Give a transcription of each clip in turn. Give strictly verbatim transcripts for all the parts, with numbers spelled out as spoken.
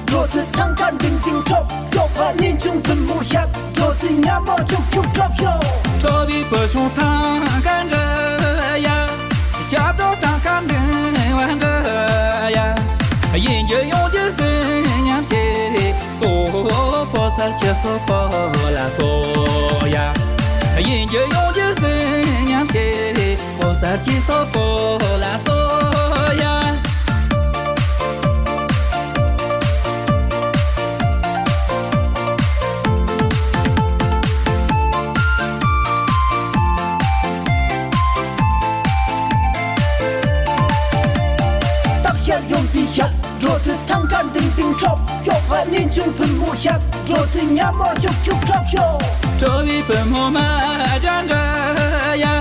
འགྲོ་དུས་ཐང་ཀ་འབྲིང་འབྲིང་འཕྲོག་ཤོག་ཧ་མི་ཆུང་བུ་མོ་ཞབས། འགྲོ་དུས་ཉ་མོ་ཆུག་ཆུག་འཕྲོག་ཤོག་འཕྲོག་པའི་བུ་ཆུང་ཐང་ཀ་འདྲ་ཡ། ཞབས་བྲོ་ཐང་ཀ་འབྲིང་བ་འདྲ་ཡ། ཡིན་རྒྱུ་ཡོང་རྒྱུ་བརྩི་སྙམ་བྱེད། སོ་པོ་སར་གྱི་སོ་པོ་ལ་སོ་ཡ། ཡིན་རྒྱུ་ཡོང་རྒྱུ་བརྩི་སྙམ་བྱེད། ཕོ་གསར་གྱི་སོག་པོ་ལ་སོ་ཡ། སྟག་ཤར་གཡོན་པའི་ཤར། འགྲོ་དུས་ཐང་ཀ་འབྲིང་འབྲིང་འཕྲོག་ཤོག་ཧ་མི་ཆུང་བུ་མོ་ཞབས། འགྲོ་དུས་ཉ་མོ་ཆུག་ཆུག་འཕྲོག་ཤོག་འགྲོ་བའི་བུ་མོ་མ་བྱ་འདྲ་ཡ།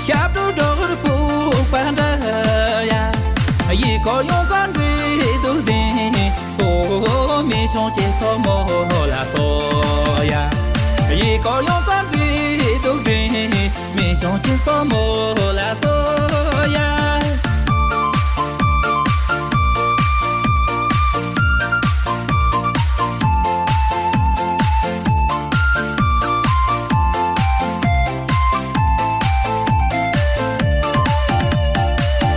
ཞབས་བྲོ་སྒྲོག་རུ་ཕུག་པ་འདྲ་ཡ། ཡི་གོ་ཡོང་ག་མཛེས་སྡུག་ལྡན། སོ་མི་ཆུང་གི་སོག་མོ་ལ་སོ་ཡ། ཡི་གོ་ཡོང་ག་མཛེས་སྡུག་ལྡན། མི་ཆུང་གི་སོག་མོ་ལ་སོ་ཡ།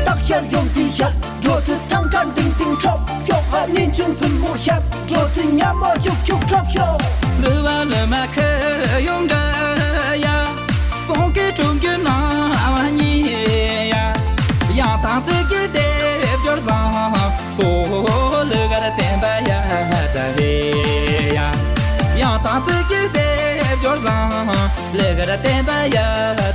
སྟག་ཤར་གཡོན་པའི་ཤར། འགྲོ་དུས་ཐང་ཀ་འབྲིང་འབྲིང་འཕྲོག་ཤོག་ཧ་མི་ཆུང་བུ་མོ་ཞབས། འགྲོ་དུས་ཉ་མོ་ཆུག་ཆུག་འཕྲོག་ཤོག་ལུ་བ་ལུ་མ་ཁུ་ཡོང་འདྲ་ཡ། སོང་གི་གྲོང་གི་ནང་བ་ཉེ་ཡ། ཡང་ཐང་ཙི་གི་དེབ་སྦྱོར་བཟང་། སོ་ལུ་གར་བསྟན་པ་ཡ་ད་ཧེ་ཡ། ཡང་ཐང་ཙི་གི་དེབ་སྦྱོར་བཟང་། ལུ་གར་བསྟན་པ་ཡ།